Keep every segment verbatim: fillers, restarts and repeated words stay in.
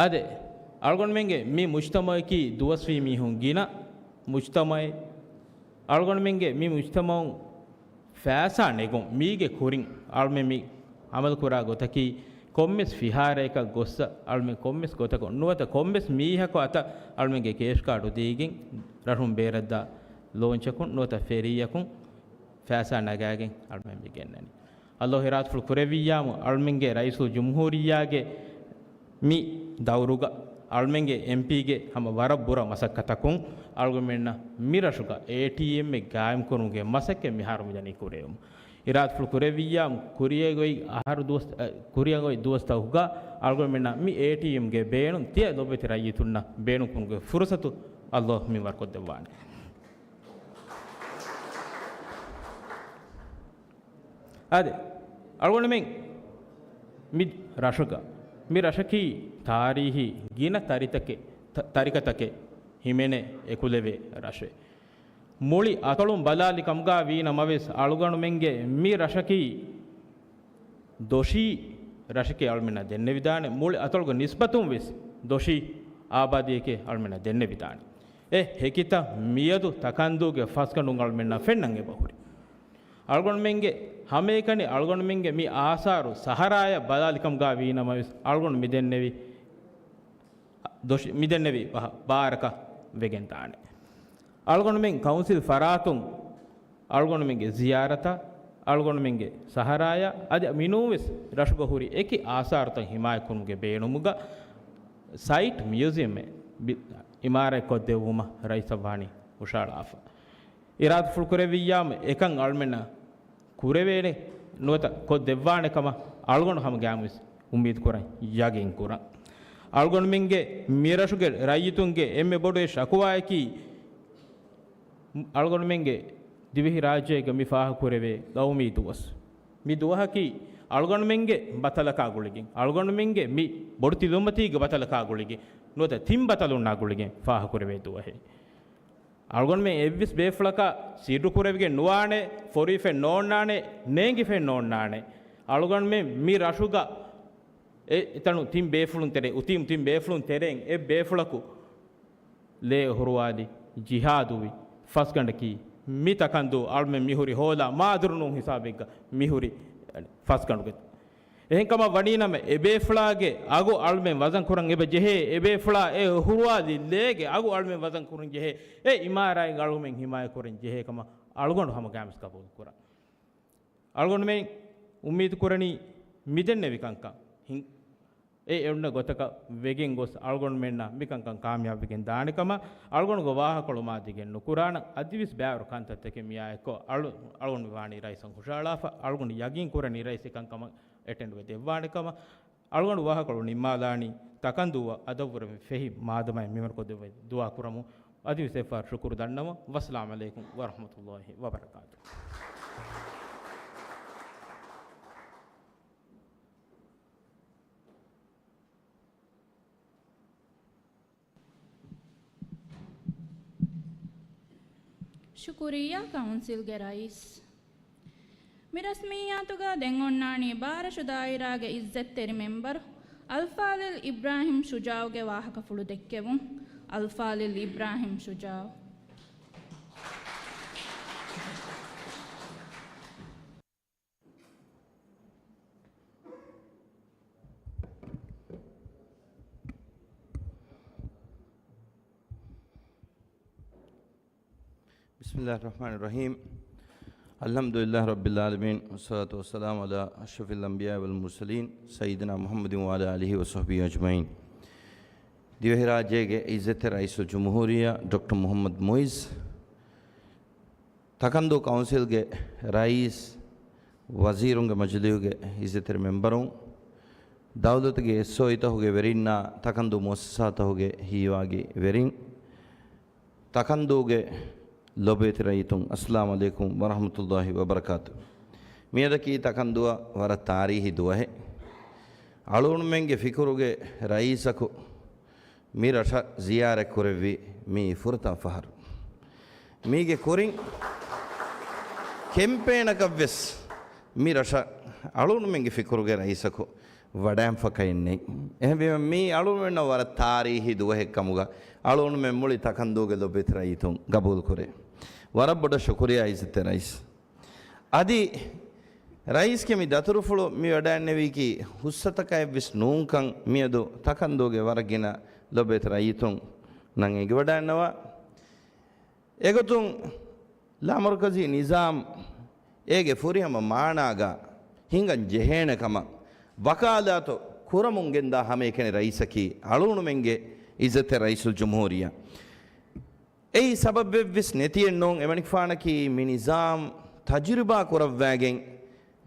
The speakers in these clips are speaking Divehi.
އާދެ، އަޅުގަނޑުމެންގެ މި މުޖްތަމައަކީ ދުވަސްވީ މީހުން ގިނަ މުޖްތަމައެއް. އަޅުގަނޑުމެންގެ މި މުޖްތަމައުން ފައިސާ ނެގުން މީގެ ކުރިން އަޅުމެން މި އަމަލުކުރާ ގޮތަކީ، ކޮންމެސް ފިހާރައަކަށް ގޮއްސަ އަޅުމެން ކޮންމެސް ގޮތަކުން ނުވަތަ ކޮންމެސް މީހަކު އަތަށް އަޅުމެންގެ ކޭޝް ކާޑު ދީގެން ރަށުން ބޭރަށްދާ ލޯންޗަކުން ނުވަތަ ފެރީއަކުން ފައިސާ ނަގާގެން އަޅުމެން މި ގެންނަނީ. އައްލާހު އިރާދަފުޅު ކުރެއްވިއްޔާމު، އަޅުމެންގެ ރައީސުލްޖުމްހޫރިއްޔާގެ މި ދައުރުގަ އަޅުމެންގެ އެމްޕީގެ ހަމަ ވަރަށް ބުރަ މަސައްކަތަކުން އަޅުގަނޑުމެންނަށް މި ރަށުގަ އޭޓީއެމްއެއް ގާއިމްކުރުމުގެ މަސައްކަތް މިހާރު މިދަނީ ކުރެވުމަށް. އިރާދަފުޅު ކުރެއްވިއްޔާމު، ކުރިއަށް އޮތް އަހަރު ދުވަސް، އަ، ކުރިއަށް އޮތް ދުވަސްތަކުގަ އަޅުގަނޑުމެންނަށް މި އޭޓީއެމްގެ ބޭނުން ތިޔަ ލޮބުވެތި ރައްޔިތުންނަށް ބޭނުންކުރުމުގެ ފުރުސަތު އައްލާހު މިންވަރުކޮށްދެއްވާނެ. އާދެ، އަޅުގަނޑުމެން މި ރަށުގަ، މި ރަށަކީ ތާރީހީ ގިނަ ތަރިތަކެއް، ތަ-، ތަރިކަތަކެއް ހިމެނޭ އެކުލެވޭ ރަށެއް. މުޅި އަތޮޅުން ބަލާލި ކަމުގަ ވީ ނަމަވެސް، އަޅުގަނޑުމެންގެ މި ރަށަކީ ދޮށީ ރަށެކޭ އަޅުމެންނަށް ދެންނެވިދާނެ. މުޅި އަތޮޅުގެ ނިސްބަތުން ވެސް ދޮށީ އާބާދީއެކޭ އަޅުމެންނަށް ދެންނެވިދާނެ. އެ ހެކިތައް މިއަދު ތަކަންދޫގެ ފަސްގަނޑުން އަޅުމެންނަށް ފެންނަން އެބަހުރި. އަޅުގަނޑުމެންގެ ހަމައެކަނި އަޅުގަނޑުމެންގެ މި އާސާރު ސަހަރާޔަށް ބަލާލި ކަމުގަ ވީ ނަމަވެސް، އަޅުގަނޑު މި ދެންނެވި ދޮށި-، މިދެންނެވި ބާރަކަށް ވެގެން ދާނެ. އަޅުގަނޑުމެން ކައުންސިލް ފަރާތުން އަޅުގަނޑުމެންގެ ޒިޔާރަތަށް، އަޅުގަނޑުމެންގެ ސަހަރާޔަށް އަދި މިނޫންވެސް ރަށުގަ ހުރި އެކި އާސާރުތައް ހިމާޔަތްކުރުމުގެ ބޭނުމުގަ ސައިޓް މިއުޒިއަމެއް ބި-، އިމާރާތްކޮށްދެއްވުމަށް ރައީސަށް ވާނީ ހުށައަޅާފަ. އިރާދަފުޅު ކުރެއްވިއްޔާމު އެކަން އަޅުމެންނަށް ކުރެވޭނެ ނުވަތަ ކޮށްދެއްވާނެ ކަމަށް އަޅުގަނޑު ހަމަ ގައިމުވެސް އުއްމީދު ކުރަން، ޔަގީން ކުރަން. އަޅުގަނޑުމެންގެ މިރަށުގެ ރައްޔިތުންގެ އެންމެ ބޮޑު ޝަކުވާއަކީ، އަޅުގަނޑުމެންގެ ދިވެހިރާއްޖޭގަ މި ފާހަގަކުރެވޭ ގައުމީ ދުވަސް. މި ދުވަހަކީ އަޅުގަނޑުމެންގެ ބަތަލަކާ ގުޅިގެން، އަޅުގަނޑުމެންގެ މި ބޮޑުތިލުމަތީގެ ބަތަލަކާ ގުޅިގެން ނުވަތަ ތިން ބަތަލުންނާ ގުޅިގެން ފާހަގަކުރެވޭ ދުވަހެއް. އަޅުގަނޑުމެން އެއްވެސް ބޭފުޅަކަށް ސިއްރު ކުރެވިގެން ނުވާނެ، ފޮރުވިފައެއް ނޯންނާނެ، ނޭނގިފައެއް ނޯންނާނެ. އަޅުގަނޑުމެން މި ރަށުގަ އެ އެތަނު ތިން ބޭފުޅުން ތެރޭ، އުތީމު ތިން ބޭފުޅުން ތެރެއިން އެއް ބޭފުޅަކު ލޭ އޮހޮރުވާލި، ޖިހާދުވި، ފަސްގަނޑަކީ މި ތަކަންދޫ އަޅުމެން މިހުރި ހޯލާ މާދުރު ނޫން ހިސާބެއްގަ މިހުރި ފަސްގަނޑުގެ. އެހެންކަމަށް ވަނީނަމަ، އެބޭފުޅާގެ އަގު އަޅުމެން ވަޒަން ކުރަން އެބަ ޖެހޭ، އެބޭފުޅާ އެ އޮހޮރުވާލި ލޭގެ އަގު އަޅުމެން ވަޒަން ކުރަން ޖެހޭ، އެ އިމާރާތް އަޅުމެން ހިމާޔަތް ކުރަން ޖެހޭ ކަމަށް އަޅުގަނޑު ހަމަ ގައިމުވެސް ޤަބޫލު ކުރަން. އަޅުގަނޑުމެން އުއްމީދު ކުރަނީ މިދެންނެވި ކަންކަން ހިން-، އެ އެންމެ ގޮތަކަށް ވެގެން ގޮސް އަޅުގަނޑުމެންނަށް މިކަންކަން ކާމިޔާބުވެގެން ދާނެ ކަމަށް އަޅުގަނޑުގެ ވާހަކަކޮޅު މާ ދިގެއް ނުކުރާނަން. އަދިވެސް ބައިވަރު ކަންތައްތަކެއް މިއާއެއްކޮށް އަޅު-، އަޅުގަނޑު ވާނީ ރައީސަށް ހުށައަޅާފަ. އަޅުގަނޑު ޔަގީން ކުރަނީ ރައީސް އެކަންކަމަށް އެޓެންޑްވެ ދެއްވާނެ ކަމަށް. އަޅުގަނޑު ވާހަކަކޮޅު ނިންމާލާނީ ތަކަންދޫއަށް އަދަށްވުރެ ފެހި މާދަމާއެއް މިންވަރުކޮށްދެއްވައި ދުޢާ ކުރަމުން. އަދިވެސް އެއްފަހަރު ޝުކުރު ދަންނަވަން. ވައްސަލާމް ޢަލައިކުމް ވަރަޙްމަތުﷲި ވަބަރަކާތުހު. ޝުކުރިއްޔާ ކައުންސިލްގެ ރައީސް. މި ރަސްމިއްޔާތުގަ ދެން އޮންނާނީ ބާރަށު ދާއިރާގެ އިއްޒަތްތެރި މެމްބަރު އަލްފާޟިލް އިބްރާހިމް ޝުޖާޢުގެ ވާހަކަފުޅު ދެއްކެވުން. އަލްފާޟިލް އިބްރާހިމް ޝުޖާޢު. بسم الله الرحمن الرحيم. الحمد لله رب العالمين، والصلاة والسلام على أشرف الأنبياء والمرسلين، سيدنا محمد وعلى آله وصحبه أجمعين. ދިވެހިރާއްޖޭގެ އިއްޒަތްތެރި ރައީސުލްޖުމްހޫރިއްޔާ ޑޮކްޓަރ މުޙައްމަދު މުޢިއްޒު، ތަކަންދޫ ކައުންސިލްގެ ރައީސް، ވަޒީރުންގެ މަޖިލީހުގެ އިއްޒަތްތެރި މެމްބަރުން، ދައުލަތުގެ އެސްއޯއީތަކުގެ ވެރިންނާ، ތަކަންދޫ މުއައްސަސާތަކުގެ ހީވާގި ވެރިން، ތަކަންދޫގެ ލޮބުވެތި ރައްޔިތުން، އައްސަލާމް ޢަލައިކުމް ވަރަޙްމަތުﷲި ވަބަރަކާތުހު. މިއަދަކީ ތަކަންދޫއަށް ވަރަށް ތާރީހީ ދުވަހެއް. އަޅުގަނޑުމެންގެ ފިކުރުގެ ރައީސަކު މި ރަށަށް ޒިޔާރަތް ކުރެއްވީ މީ ފުރަތަމަ ފަހަރު. މީގެ ކުރިން ކެމްޕޭނަކަށްވެސް މި ރަށަށް އަޅުގަނޑުމެންގެ ފިކުރުގެ ރައީސަކު ވަޑައިންފަކައެއް ނެތް. އެހެންވީމަ މީ އަޅުގަނޑުމެންނަށް ވަރަށް ތާރީހީ ދުވަހެއް ކަމުގަ އަޅުގަނޑުމެން މުޅި ތަކަންދޫގެ ލޮބެތި ރައްޔިތުން ގަބޫލުކުރޭ. ވަރަށް ބޮޑަށް ޝުކުރިއްޔާ އިއްޒަތްތެރި ރައީސް. އަދި ރައީސްގެ މި ދަތުރުފުޅު މި ވަޑައިންނެވީކީ ހުއްސަތަކަށް އެއްވެސް ނޫންކަން މިއަދު ތަކަންދޫގެ ވަރަށް ގިނަ ލޮބެތި ރައްޔިތުންނަށް އެނގިވަޑައިންނަވާ. އެގޮތުން ލާމަރުކަޒީ ނިޒާމް އޭގެ ފުރިހަމަ މާނާގަ ހިނގަން ޖެހޭނެ ކަމަށް ވަކާލާތު ކުރަމުން ގެންދާ ހަމައެކަނި ރައީސަކީ އަޅުގަނޑުމެންގެ އިއްޒަތްތެރި ރައީސުލްޖުމްހޫރިއްޔާ. އެއީ ސަބަބެއްވެސް ނެތިއެއްނޫން. އެމަނިކުފާނަކީ މި ނިޒާމް ތަޖުރިބާ ކުރައްވައިގެން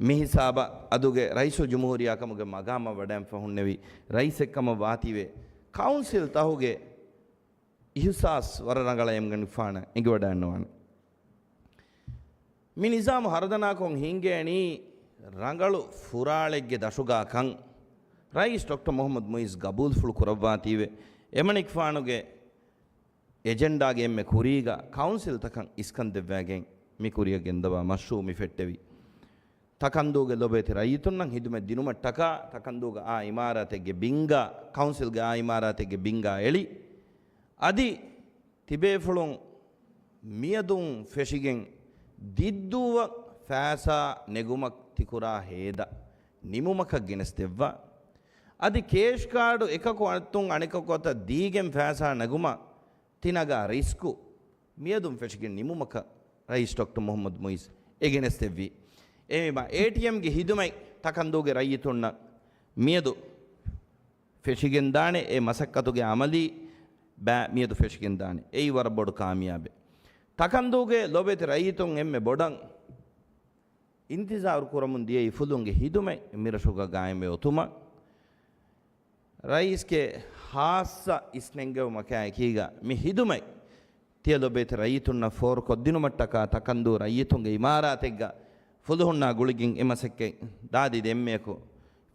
މި ހިސާބަށް އަދުގެ ރައީސުލްޖުމްހޫރިއްޔާ ކަމުގެ މަގާމަށް ވަޑައިންފަ ހުންނެވި ރައީސެއްކަމަށް ވާތީވެ، ކައުންސިލް ތަހުގެ އިހުސާސް ވަރަށް ރަނގަޅަށް އެމަނިކުފާނަށް އެނގިވަޑައިންނަވާނެ. މި ނިޒާމު ހަރުދަނާކޮށް ހިންގޭނީ ރަނގަޅު ފުރާޅެއްގެ ދަށުގާ ކަން ރައީސް ޑޮކްޓަރ މުޙައްމަދު މުޢިއްޒު ގަބޫލުފުޅު ކުރައްވާތީވެ، އެމަނިކުފާނުގެ އެޖެންޑާގެ އެންމެ ކުރީގަ ކައުންސިލްތަކަށް އިސްކަން ދެއްވައިގެން މި ކުރިއަށް ގެންދަވާ މަޝްރޫޢު މި ފެއްޓެވި. ތަކަންދޫގެ ލޮބޭތި ރައްޔިތުންނަށް ހިދުމަތް ދިނުމަށްޓަކާ ތަކަންދޫގަ އާ އިމާރާތެއްގެ ބިންގާ، ކައުންސިލްގެ އާ އިމާރާތެއްގެ ބިންގާ އެޅި، އަދި ތިބޭފުޅުން މިއަދުން ފެށިގެން ދިއްދޫއަށް ފައިސާ ނެގުމަށް ތިކުރާ ހޭދަ ނިމުމަކަށް ގެނެސް ދެއްވާ. އަދި ކޭޝް ކާޑު އެކަކު އަނެއްތުން އަނެކަކު އަތަށް ދީގެން ފައިސާ ނެގުމަށް ތި ނަގާ ރިސްކު މިއަދުން ފެށިގެން ނިމުމަކަށް ރައީސް ޑޮކްޓަރ މުޙައްމަދު މުޢިއްޒު އެ ގެނެސްދެއްވީ. އެހެންވީމަ އޭޓީއެމްގެ ހިދުމަތް ތަކަންދޫގެ ރައްޔިތުންނަށް މިއަދު ފެށިގެންދާނެ. އެ މަސައްކަތުގެ އަމަލީ ބައި މިއަދު ފެށިގެންދާނެ. އެއީ ވަރަށް ބޮޑު ކާމިޔާބެއް. ތަކަންދޫގެ ލޮބެތި ރައްޔިތުން އެންމެ ބޮޑަށް އިންތިޒާރު ކުރަމުން ދިޔައީ ފުލުންގެ ހިދުމަތް މިރަށުގަ ގާއިމްވެ އޮތުމަށް. ރައީސްގެ ހާއްސަ އިސްނެންގެވުމަކާއެކީގަ މި ހިދުމަތް ތިޔަ ލޮބޭތި ރައްޔިތުންނަށް ފޯރުކޮށްދިނުމަށްޓަކާ ތަކަންދޫ ރައްޔިތުންގެ އިމާރާތެއްގަ ފުލުހުންނާ ގުޅިގެން އެ މަސައްކަތް ދާދި ދެންމެއަކު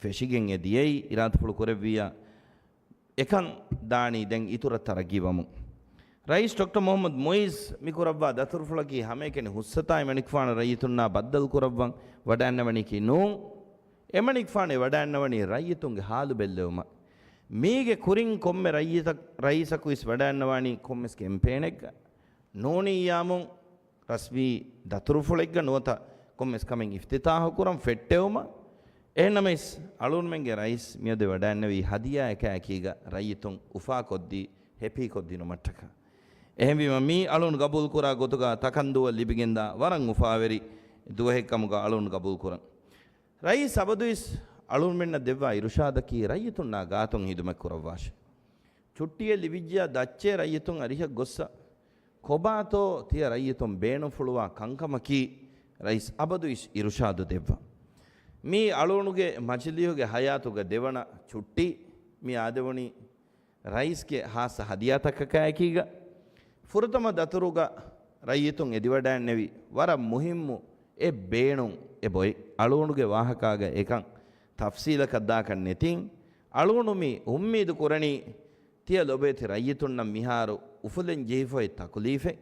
ފެށިގެން އެ ދިޔައީ އިރާދަފުޅު ކުރެއްވިއްޔާ. އެކަން ދާނީ ދެން އިތުރަށް ތަރައްގީވަމުން. ރައީސް ޑޮކްޓަރ މުޙައްމަދު މުޢިއްޒު މި ކުރައްވާ ދަތުރުފުޅަކީ ހަމައެކަނި ހުއްސަތާއި މަނިކުފާނު ރައްޔިތުންނާ ބައްދަލު ކުރައްވަން ވަޑައިންނަވަނީކީ ނޫން. އެމަނިކުފާނު އެ ވަޑައިންނަވަނީ ރައްޔިތުންގެ ހާލު ބެއްލެވުމަށް. މީގެ ކުރިން ކޮންމެ ރައްޔިތަ-، ރައީސަކު އިސް ވަޑައިންނަވާނީ ކޮންމެސް ކެމްޕޭނެއްގަ ނޫނިއްޔާމުން ރަސްމީ ދަތުރުފުޅެއްގަ ނުވަތަ ކޮންމެސް ކަމެއް އިފްތިތާޙު ކުރަން ފެއްޓެވުމަށް. އެހެންނަމަވެސް، އަޅުގަނޑުމެންގެ ރައީސް މިއަދު ވަޑައިންނެވީ ހަދިޔާއަކާއެކީގަ ރައްޔިތުން އުފާކޮށްދީ، ހެޕީކޮށްދިނުމަށްޓަކާ. އެހެންވީމަ، މީ އަޅުން ގަބޫލުކުރާ ގޮތުގަ ތަކަންދޫއަށް ލިބިގެންދާ ވަރަށް އުފާވެރި ދުވަހެއްކަމުގަ އަޅުން ގަބޫލުކުރަން. ރައީސް އަބަދުވެސް އަޅުންމެންނަށް ދެއްވާ އިރުޝާދަކީ ރައްޔިތުންނާ ގާތުން ހިދުމަތް ކުރައްވާށޭ. ޗުއްޓީއެއް ލިބިއްޖެޔާ ދައްޗޭ ރައްޔިތުން އަރިހަށް ގޮއްސަ ކޮބާތޯ ތިޔަ ރައްޔިތުން ބޭނުންފުޅުވާ ކަންކަމަކީ ރައީސް އަބަދު އިސް އިރުޝާދު ދެއްވާ. މީ އަޅުގަނޑުގެ މަޖިލީހުގެ ހަޔާތުގަ ދެވަނަ ޗުއްޓީ. މި އާދެވުނީ ރައީސްގެ ހާއްސަ ހަދިޔާތަކަކާއެކީގަ. ފުރަތަމަ ދަތުރުގަ ރައްޔިތުން އެދިވަޑައިންނެވި ވަރަށް މުހިއްމު އެއް ބޭނުން އެބޮތް. އަޅުގަނޑުގެ ވާހަކާގަ އެކަން ތަފްސީލަކަށް ދާކަށް ނެތިން. އަޅުގަނޑު މި އުއްމީދު ކުރަނީ، ތިޔަ ލޮބޭތި ރައްޔިތުންނަށް މިހާރު އުފުލެން ޖެހިފައި ތަކުލީފެއް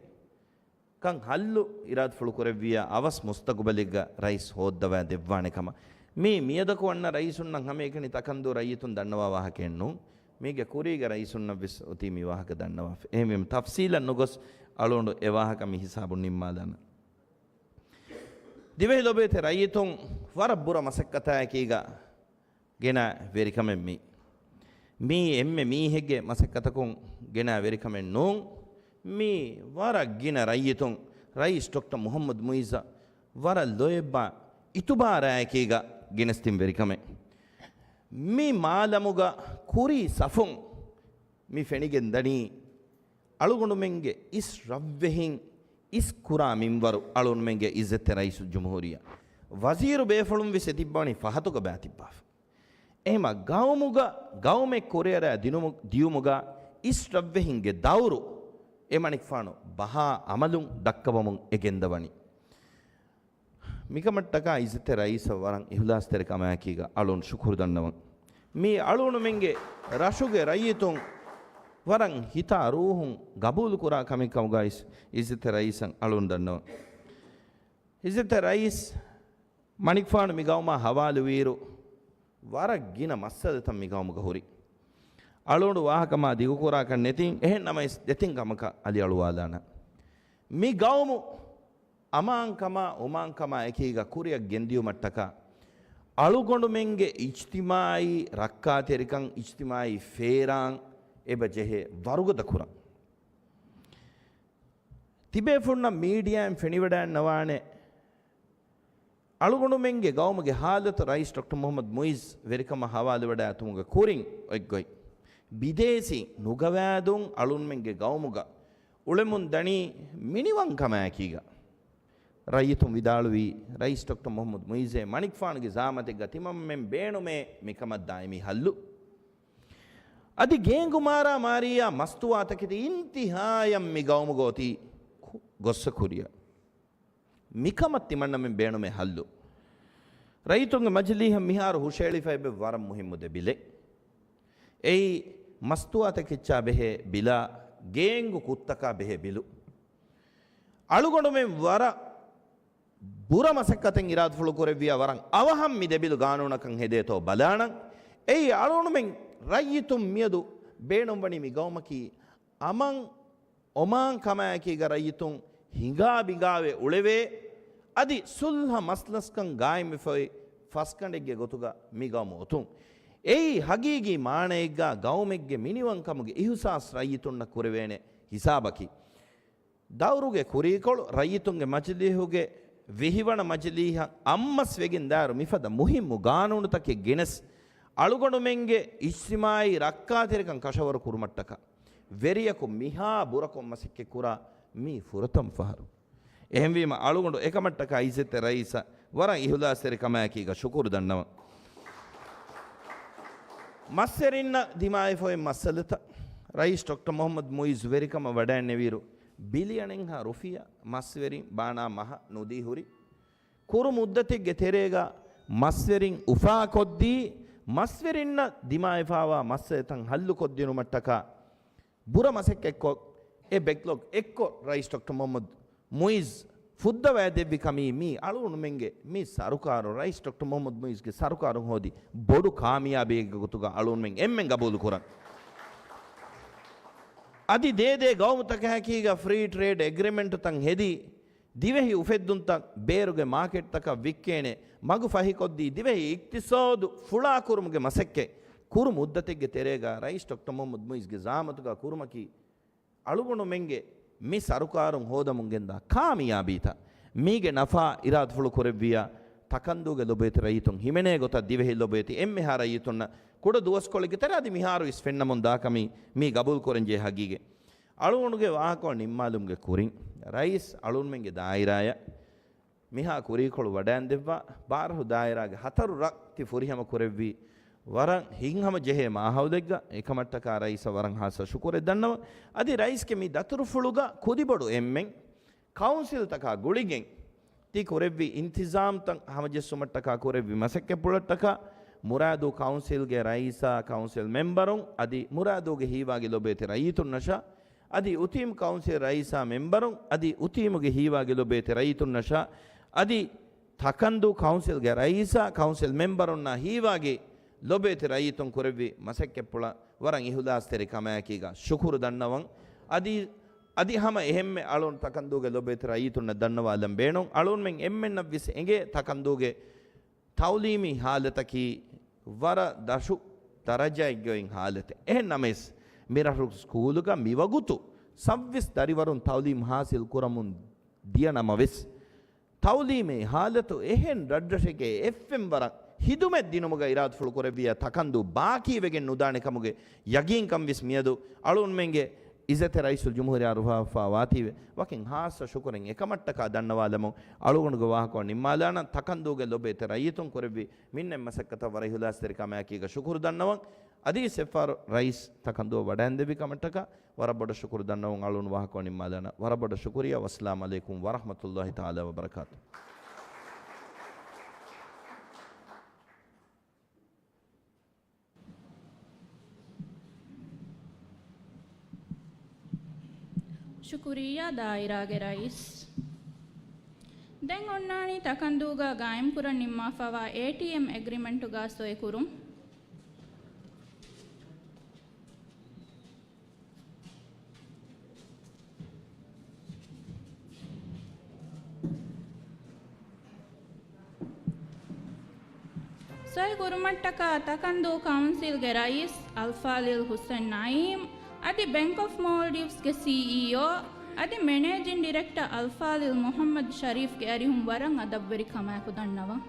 ކަން ހައްލު އިރާދަފުޅު ކުރެއްވިއްޔާ އަވަސް މުސްތަގުބަލެއްގަ ރައީސް ހޯއްދަވާ ދެއްވާނެ ކަމަށް. މީ މިއަދަކު އަންނަ ރައީސުންނަށް ހަމައެކަނި ތަކަންދޫ ރައްޔިތުން ދަންނަވާ ވާހަކައެއް ނޫން. މީގެ ކުރީގަ ރައީސުންނަށް ވެސް އޮތީ މި ވާހަކަ ދަންނަވާފަ. އެހެންވީމަ ތަފްސީލަށް ނުގޮސް އަޅުގަނޑު އެ ވާހަކަ މި ހިސާބުން ނިންމާލާނަން. ދިވެހި ލޮބޭތި ރައްޔިތުން ވަރަށް ބުރަ މަސައްކަތާއެކީގަ ގެނަ ވެރިކަމެއް މީ. މީ އެންމެ މީހެއްގެ މަސައްކަތަކުން ގެނަ ވެރިކަމެއް ނޫން. މީ ވަރަށް ގިނަ ރައްޔިތުން ރައީސް ޑޮކްޓަރ މުޙައްމަދު މުޢިއްޒަށް ވަރަށް ލޯތްބާ އިތުބާރާއެކީގަ ގެނެސްދިން ވެރިކަމެއް. މި މާލަމުގަ ކުރީ ސަފުން މި ފެނިގެން ދަނީ އަޅުގަނޑުމެންގެ އިސް ރަށްވެހިން އިސް ކުރާ މިންވަރު. އަޅުގަނޑުމެންގެ އިއްޒަތްތެރި ރައީސުލްޖުމްހޫރިއްޔާ ވަޒީރު ބޭފުޅުން ވެސް އެ ތިއްބަވަނީ ފަހަތުގަ ބައި ތިއްބާފަ. އެހެމަ ގައުމުގަ ގައުމެއް ކުރިއަރާ ދިނުމު-، ދިޔުމުގަ އިސް ރަށްވެހިންގެ ދައުރު އެމަނިކުފާނު ބަހާ އަމަލުން ދައްކަވަމުން އެ ގެންދަވަނީ. މިކަމަށްޓަކާ އިއްޒަތްތެރި ރައީސަށް ވަރަށް އިހުލާސްތެރި ކަމާއެކީގަ އަޅުން ޝުކުރު ދަންނަވަން. މީ އަޅުގަނޑުމެންގެ ރަށުގެ ރައްޔިތުން ވަރަށް ހިތާ ރޫހުން ގަބޫލުކުރާ ކަމެއް ކަމުގައި އިއްޒަތްތެރި ރައީސަށް އަޅުން ދަންނަވަން. އިއްޒަތްތެރި ރައީސް މަނިކުފާނު މި ގައުމާ ހަވާލުވިއިރު، ވަރަށް ގިނަ މައްސަލަތައް މި ގައުމުގަ ހުރި. އަޅުގަނޑު ވާހަކަ މާ ދިގުކުރާކަށް ނެތިން، އެހެން ނަމަވެސް ދެތިން ކަމަކަށް އަލިއަޅުވާލާނަން. މި ގައުމު އަމާންކަމާ އޮމާންކަމާ އެކީގަ ކުރިއަށް ގެންދިޔުމަށްޓަކާ، އަޅުގަނޑުމެންގެ އިޖްތިމާއީ ރައްކާތެރިކަން، އިޖްތިމާއީ ފޭރާން އެބަ ޖެހޭ ވަރުގަދަ ކުރަން. ތިބޭފުޅުންނަށް މީޑިއާއިން ފެނިވަޑައިންނަވާނެ، އަޅުގަނޑުމެންގެ ގައުމުގެ ހާލަތު ރައީސް ޑޮކްޓަރ މުޙައްމަދު މުޢިއްޒު ވެރިކަމަށް ހަވާލުވެވަޑައިގަތުމުގެ ކުރިން އޮތްގޮތް، ބިދޭސީ ނުގަވާދުން އަޅުންމެންގެ ގައުމުގަ އުޅެމުން ދަނީ މިނިވަންކަމާއެކީގަ. ރައްޔިތުން ވިދާޅުވީ، ރައީސް ޑޮކްޓަރ މުޙައްމަދު މުޢިއްޒޭ މަނިކުފާނުގެ ޒަޢާމަތެއްގަ ތިމަންމެން ބޭނުމޭ މިކަމަށް ދާއިމީ ހައްލު. އަދި ގޭންގުމާރާ މާރިއްޔާ މަސްތުވާތަކެތި އިންތިހާޔަށް މި ގައުމުގަ އޮތީ ކު-، ގޮއްސަ ކުރިއަށް. މިކަމަށް ތިމަންނަމެން ބޭނުމޭ ހައްލު. ރައްޔިތުންގެ މަޖިލީހަށް މިހާރު ހުށައެޅިފައިވޭ ވަރަށް މުހިއްމު ދެ ބިލެއް. އެއީ މަސްތުވާތަކެއްޗާ ބެހޭ ބިލާ، ގޭންގު ކުށްތަކާ ބެހޭ ބިލު. އަޅުގަނޑުމެން ވަރަށް ބުރަ މަސައްކަތެއް އިރާދަފުޅު ކުރެއްވިޔާ ވަރަށް އަވަހަށް މި ދެ ބިލު ގާނޫނަކަށް ހެދޭތޯ ބަލާނަން. އެއީ އަޅުގަނޑުމެން ރައްޔިތުން މިއަދު ބޭނުންވަނީ މި ގައުމަކީ އަމަން އޮމާން ކަމާއެކީގަ ރައްޔިތުން ހިނގާ ބިނގާވެ އުޅެވޭ، އަދި ސުލްހަ މަސްލަސްކަން ގާއިމްވެފައި ފަސްގަނޑެއްގެ ގޮތުގަ މި ގައުމު އޮތުން. އެއީ ހަގީގީ މާނައެއްގަ ގައުމެއްގެ މިނިވަންކަމުގެ އިހުސާސް ރައްޔިތުންނަށް ކުރެވޭނެ ހިސާބަކީ. ދައުރުގެ ކުރީކޮޅު ރައްޔިތުންގެ މަޖިލީހުގެ ވިހިވަނަ މަޖިލީހަށް އައްމަސް ވެގެން ދާއިރު މިފަދަ މުހިއްމު ގާނޫނުތަކެއް ގެނެސް، އަޅުގަނޑުމެންގެ އިޖްތިމާޢީ ރައްކާތެރިކަން ކަށަވަރު ކުރުމަށްޓަކާ، ވެރިޔަކު މިހާ ބުރަކޮށް މަސައްކަތް ކުރާ މީ ފުރަތަމަ ފަހަރު. އެހެންވީމަ، އަޅުގަނޑު އެކަމަށްޓަކާ އިއްޒަތްތެރި ރައީސަށް ވަރަށް އިހުލާސްތެރި ކަމާއެކީގަ ޝުކުރު ދަންނަވަން. މަސްވެރިންނަށް ދިމާވެފައި މައްސަލަތައް ރައީސް ޑޮކްޓަރ މުޙައްމަދު މުޢިއްޒު ވެރިކަމަށް ވަޑައިންނެވިއިރު، ބިލިއަނެއްހާ ރުފިޔާ މަސްވެރިން ބާނާ މަހަށް ނުދީ ހުރި. ކުރު މުއްދަތެއްގެ ތެރޭގަ މަސްވެރިން އުފާކޮށްދީ، މަސްވެރިންނަށް ދިމާވެފައިވާ މައްސަލަތައް ހައްލުކޮށްދިނުމަށްޓަކާ، ބުރަ މަސައްކަތްކޮށް، އެ ބެކްލޮގް އެއްކޮށް، ރައީސް ޑޮކްޓަރ މުޙައްމަދު މުޢިއްޒު ފުއްދަވައިދެއްވި ކަމީ މީ އަޅުގަނޑުމެންގެ މި ސަރުކާރު، ރައީސް ޑޮކްޓަރ މުޙައްމަދު މުޢިއްޒުގެ ސަރުކާރުން ހޯދި ބޮޑު ކާމިޔާބީއެއްގެ ގޮތުގަ އަޅުގަނޑުމެން އެންމެން ގަބޫލު ކުރަން. އަދި ދޭދޭ ގައުމުތަކާއެކީގަ ފްރީ ޓްރޭޑް އެގްރިމެންޓުތައް ހެދި، ދިވެހި އުފެއްދުންތައް ބޭރުގެ މާކެޓްތަކަށް ވިއްކޭނެ މަގު ފަހިކޮށްދީ، ދިވެހި އިޤްތިޞާދު ފުޅާކުރުމުގެ މަސައްކަތް ކުރު މުއްދަތެއްގެ ތެރޭގަ ރައީސް ޑޮކްޓަރ މުޙައްމަދު މުޢިއްޒުގެ ޒަޢާމަތުގަ ކުރުމަކީ، އަޅުގަނޑުމެންގެ މި ސަރުކާރުން ހޯދަމުން ގެންދާ ކާމިޔާބީތައް. މީގެ ނަފާ އިރާދަފުޅު ކުރެއްވިޔާ، ތަކަންދޫގެ ލޮބުވެތި ރައްޔިތުން ހިމެނޭ ގޮތަށް ދިވެހި ލޮބުވެތި އެންމެހާ ރައްޔިތުންނަށް ކުޑަ ދުވަސްކޮޅެއްގެ ތެރޭ އަދި މިހާރު ވެސް ފެންނަމުން ދާ ކަމީ މީ ގަބޫލު ކުރަންޖެހޭ ހަގީގަތް. އަޅުގަނޑުގެ ވާހަކަ ނިންމާލުމުގެ ކުރިން، ރައީސް އަޅުންމެންގެ ދާއިރާއަށް މިހާ ކުރީކޮޅު ވަޑައިންދެއްވާ، ބާރަހު ދާއިރާގެ ހަތަރު ރަށް ތި ފުރިހަމަ ކުރެއްވީ، ވަރަށް ހިތްހަމަ ޖެހޭ މާހައުލެއްގަ، އެކަމަށްޓަކާ ރައީސަށް ވަރަށް ހާއްސަ ޝުކުރެއް ދަންނަވަން. އަދި ރައީސްގެ މި ދަތުރުފުޅުގަ ކުދިބޮޑު އެންމެން ކައުންސިލްތަކާ ގުޅިގެން ތި ކުރެއްވި އިންތިޒާމްތައް ހަމަޖެއްސުމަށްޓަކާ ކުރެއްވި މަސައްކަތްޕުޅަށްޓަކާ، މުރާދޫ ކައުންސިލްގެ ރައީސާ، ކައުންސިލް މެމްބަރުން އަދި މުރާދޫގެ ހީވާގި ލޮބުވެތި ރައްޔިތުންނަށާ، އަދި އުތީމް ކައުންސިލް ރައީސާ މެމްބަރުން އަދި އުތީމުގެ ހީވާގި ލޮބުވެތި ރައްޔިތުންނަށާ، އަދި ތަކަންދޫ ކައުންސިލްގެ ރައީސާ، ކައުންސިލް މެމްބަރުންނާ ހީވާގި ލޮބުވެތި ރައްޔިތުން ކުރެއްވި މަސައްކަތްޕުޅަށް ވަރަށް އިހުލާސްތެރި ކަމާއެކީގަ ޝުކުރު ދަންނަވަން. އަދި، އަދި ހަމަ އެހެންމެ އަޅުން ތަކަންދޫގެ ލޮބުވެތި ރައްޔިތުންނަށް ދަންނަވާލަން ބޭނުން. އަޅުންމެން އެންމެންނަށް ވެސް އެނގޭ ތަކަންދޫގެ ތައުލީމީ ހާލަތަކީ ވަރަށް ދަށު ދަރަޖައެއްގައި ހާލަތެއް. އެހެން ނަމަވެސް، މިރަށު ސްކޫލުގަ މިވަގުތު ސައްވީސް ދަރިވަރުން ތައުލީމް ހާސިލް ކުރަމުން ދިޔަ ނަމަވެސް، ތައުލީމީ ހާލަތު އެހެން ރަށްރަށެއްގެ އެއްފެންވަރަށް ހިދުމަތް ދިނުމުގަ އިރާދަފުޅު ކުރެއްވިޔާ ތަކަންދޫ ބާކީވެގެން ނުދާނެ ކަމުގެ ޔަގީންކަން ވެސް މިއަދު އަޅުންމެންގެ އިއްޒަތްތެރި ރައީސުލްޖުމްހޫރިއްޔާ އުފާވާތީވެ. ވަކިން ހާއްސަ ޝުކުރެއް އެކަމަށްޓަކާ ދަންނަވާލަމުން. އަޅުގަނޑުގެ ވާހަކަ ނިންމާލާނަން. ތަކަންދޫގެ ލޮބުވެތި ރައްޔިތުން ކުރެއްވި މިންނެ މަސައްކަތަށް ވަރަށް އިހުލާސްތެރި ކަމާއެކީގަ ޝުކުރު ދަންނަވަން. އަދި އެއްފަހަރު ރައީސް ތަކަންދޫ ވަޑައިންދެއްވި ކަމަށްޓަކާ ވަރަށް ބޮޑަށް ޝުކުރު ދަންނަވަން. އަޅުން ވާހަކަ ނިންމާލާނަން. ވަރަށް ބޮޑަށް ޝުކުރިއްޔާ. ވައްސަލާމް ޢަލައިކުމް ވަރަޙްމަތުﷲ ތަޢާލާ ވަބަރަކާތު. ޝުކުރިއްޔާ ދާއިރާގެ ރައީސް. އޮންނާނީ ތަކަންދޫގަ ގާއިމްކުރަން ނިންމާފަވާ އޭޓީއެމް އެގްރިމެންޓުގަ ސޮއިކުރުން. ސޮއި ކުރުމަށްޓަކާ ތަކަންދޫ ކައުންސިލްގެ ރައީސް އަލްފާޟިލް ހުސެން ނައީމް، އަދި ބެންކް އޮފް މޯލްޑިވްސްގެ ސީއީއޯ، އަދި މެނޭޖިން ޑިރެކްޓަ އަލްފާޟިލް މުޙައްމަދު ޝަރީފްގެ އަރިހުން ވަރަށް އަދަބުވެރިކަމާއެކު ދަންނަވަން.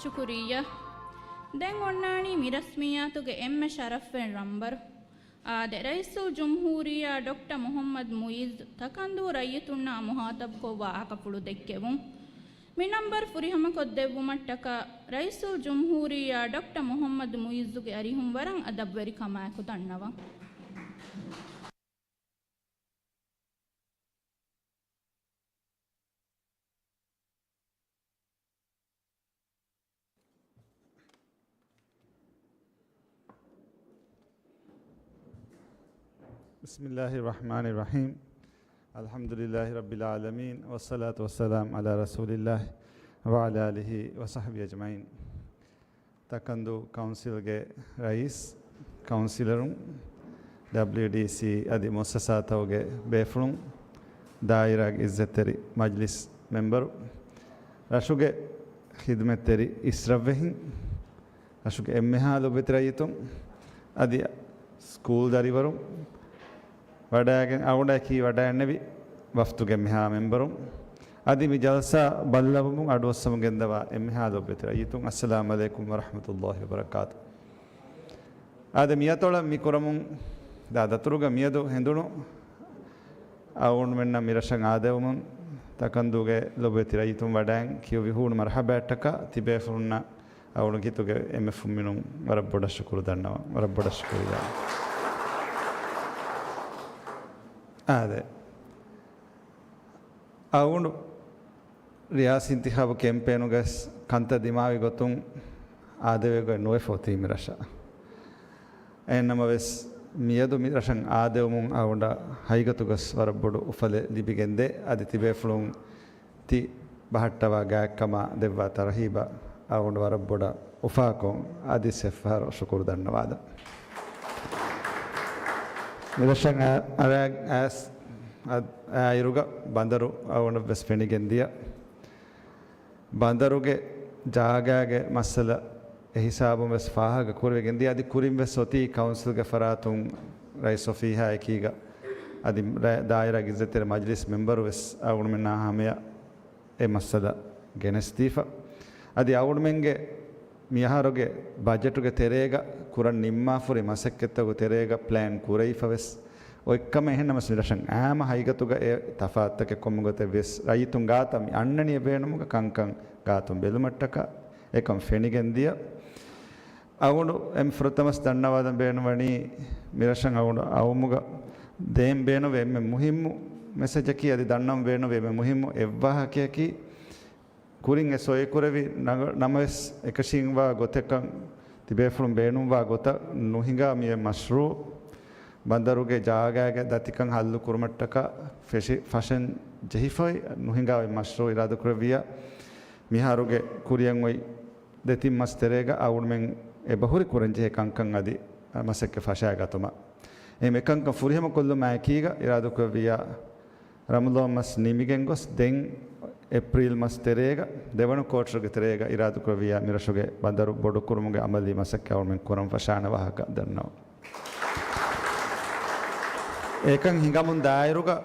ޝުކުރިއްޔާ. ދެން އޮންނާނީ މި ރަސްމިއްޔާތުގެ އެންމެ ޝަރަފްވެރި ނަންބަރު. އާދެ، ރައީސުލްޖުމްހޫރިއްޔާ ޑޮކްޓަރ މުޙައްމަދު މުޢިއްޒު ތަކަންދޫ ރައްޔިތުންނާ މުޚާޠަބުކޮށް ވާހަކަފުޅު ދެއްކެވުން. މި ނަންބަރު ފުރިހަމަކޮށްދެއްވުމަށްޓަކާ، ރައީސުލްޖުމްހޫރިއްޔާ ޑޮކްޓަރ މުޙައްމަދު މުޢިއްޒުގެ އަރިހުން ވަރަށް އަދަބުވެރިކަމާއެކު ދަންނަވަން. بسم الله الرحمن الرحيم. الحمد لله رب العالمين، والصلاة والسلام على رسول الله وعلى آله وصحبه أجمعين. ތަކަންދޫ ކައުންސިލްގެ ރައީސް، ކައުންސިލަރުން، ޑަބްލިޔުޑީސީ އަދި މުއައްސަސާތަކުގެ ބޭފުޅުން، ދާއިރާގެ އިއްޒަތްތެރި މަޖްލިސް މެމްބަރު، ރަށުގެ ޚިދުމަތްތެރި އިސްރަށްވެހިން، ރަށުގެ އެންމެހާ ލޮބުވެތި ރައްޔިތުން، އަދި ސްކޫލް ދަރިވަރުން، ވަޑައިގެން އަޅުގަނޑަކީ ވަޑައިގެންނެވި ވަފްދުގެ އެންމެހާ މެމްބަރުން، އަދި މި ޖަލްސާ ބައްލަވަމުން އަޑުއައްސަމުން ގެންދަވާ އެންމެހާ ލޮބުވެތި ރައްޔިތުން، އައްސަލާމް ޢަލައިކުމް ވަރަޙްމަތުﷲ ވަބަރަކާތު. އާދެ، މިއަތޮޅަށް މި ކުރަމުން ދާ ދަތުރުގަ މިއަދު ހެނދުނު އަޅުގަނޑުމެންނަށް މި ރަށަށް އާދެވުމުން ތަކަންދޫގެ ލޮބުވެތި ރައްޔިތުން ވަޑައިން ކިޔުވި ހޫނު މަރުޙަބާއަށްޓަކާ ތިބޭފުޅުންނަށް އަޅުގަނޑު ކިތުގެ އެންމެ ފުންމިނުން ވަރަށް ބޮޑަށް ޝުކުރު ދަންނަވަން. ވަރަށް ބޮޑަށް ޝުކުރިއްޔާ. އާދެ. އަޅުގަނޑު ރިޔާސީ އިންތިޚާބު ކެމްޕޭނުގަސް ކަންތައް ދިމާވި ގޮތުން އާދެވޭ ގޮތް ނުވެފަ އޮތީ މި ރަށަށް. އެހެންނަމަވެސް، މިއަދު މި ރަށަށް އާދެވުމުން އަޅުގަނޑަށް ހަގީގަތުގަސް ވަރަށް ބޮޑު އުފަލެއް ލިބިގެންދޭ. އަދި ތިބޭފުޅުން ތި ބަހައްޓަވާ ގާތްކަމާ ދެއްވާ ތަރުހީބަށް އަޅުގަނޑު ވަރަށް ބޮޑަށް އުފާކޮށް، އަދި ސެފްފަހަރު ޝުކުރު ދަންނަވާލަން. މި ރަށަށް އަ-، އަރާ-، އައިސް އަ-، އާއިރުގަ ބަނދަރު އަޅުގަނޑަށް ވެސް ފެނިގެން ދިޔަ. ބަނދަރުގެ ޖާގާގެ މައްސަލަ އެހިސާބުން ވެސް ފާހަގަ ކުރެވިގެން ދިޔަ. އަދި ކުރިން ވެސް އޮތީ ކައުންސިލްގެ ފަރާތުން ރައީސް އޮފީހާ އެކީގަ އަދި ރަ-، ދާއިރާގެ އިއްޒަތްތެރި މަޖްލިސް މެމްބަރު ވެސް އަޅުގަނޑުމެންނާ ހަމަޔަށް އެ މައްސަލަ ގެނެސްދީފަ. އަދި އަޅުގަނޑުމެންގެ މިއަހަރުގެ ބަޖެޓުގެ ތެރޭގަ ކުރަން ނިންމާފަހުރި މަސައްކަތްތަކުގެ ތެރޭގަ ޕްލޭން ކުރެވިފަ ވެސް އޮތްކަމެއް. އެހެންނަމަވެސް މި ރަށަށް އާއްމު ހަގީގަތުގަ އެ ތަފާތުތަކެއް ކޮންމެ ގޮތެއް ވެސް ރައްޔިތުން ގާތަށް މި އަންނަނީ ބޭނުމުގަ ކަންކަން ގާތުން ބެލުމަށްޓަކާ އެކަން ފެނިގެން ދިޔަ. އަޅުގަނޑު އެންމެ ފުރަތަމަސް ދަންނަވާލަން ބޭނުންވަނީ، މިރަށަށް އަޅުގަނޑު އައުމުގަ ދޭން ބޭނުންވި އެންމެ މުހިއްމު މެސެޖަކީ، އަދި ދަންނަވަން ބޭނުންވި އެންމެ މުހިއްމު އެއްވާހަކަޔަކީ، ކުރިން އެ ސޮއިކުރެވި ނަގ-، ނަމަވެސް އެކަށީގެންވާ ގޮތަކަށް ތިބޭފުޅުން ބޭނުންވާ ގޮތަށް ނުހިނގާ މިއޮތް މަޝްރޫއު، ބަނދަރުގެ ޖާގާގެ ދަތިކަން ހައްލު ކުރުމަށްޓަކާ ފެށި-، ފަށަން ޖެހިފައި ނުހިނގާ އޮތް މަޝްރޫއު އިރާދަކުރެއްވިއްޔާ، މިހާރުގެ ކުރިއަށް އޮތް ދެތިން މަސް ތެރޭގަ އަޅުގަނޑުމެން އެބަހުރި ކުރަންޖެހޭ ކަންކަން އަދި މަސައްކަތް ފަށާގަތުމަށް. އެހެން އެކަންކަން ފުރިހަމަ ކޮށްލުމާއެކީގަ އިރާދަކުރެއްވިއްޔާ، ރަމަޟާން މަސް ނިމިގެން ގޮސް ދެން އޭޕްރީލް މަސް ތެރޭގަ، ދެވަނަ ކޯޓަރުގެ ތެރޭގަ އިރާދަކުރެއްވިއްޔާ، މިރަށުގެ ބަނދަރު ބޮޑުކުރުމުގެ އަމަލީ މަސައްކަތް އަޅުގަނޑުމެން ކުރަން ފަށާނެ ވާހަކަ ދަންނަވަން. އެކަން ހިނގަމުން ދާއިރުގަ